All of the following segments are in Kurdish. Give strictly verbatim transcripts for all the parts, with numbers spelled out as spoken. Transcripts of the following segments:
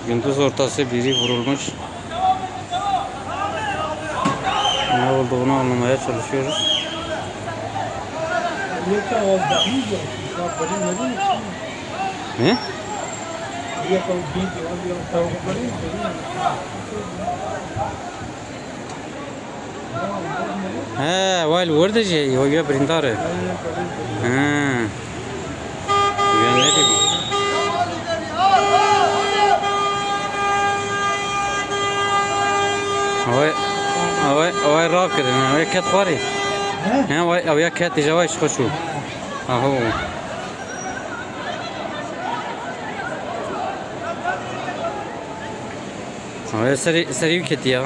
Gündüz ortası biri vurulmuş. Ne olduğunu anlamaya çalışıyoruz. Ne? He, wayl werde jî, o ya birîndar e. He. Ya ne diyeyim? Away, away, away rav kirin, away ket xwarî. He? He, away, away ket dîja away şixwe şû. Aho. Away serî, serî wî ketî ya.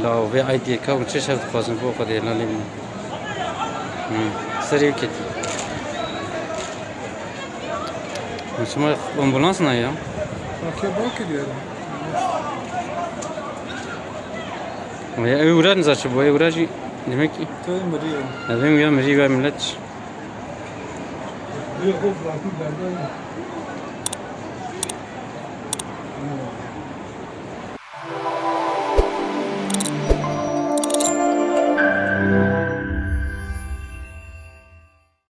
La vê aydiyê ka çi şev dixwazin bo Xwedê lalê min. Hı, serî wî ketî. Çima ambulans nayê ya? Okey, bak ediyorum. Ya ew wira niza çi bû, ew wira jî demek ki. Tabii, miriye. Evim ya mirî ve millet. Bir o bırakıp benden.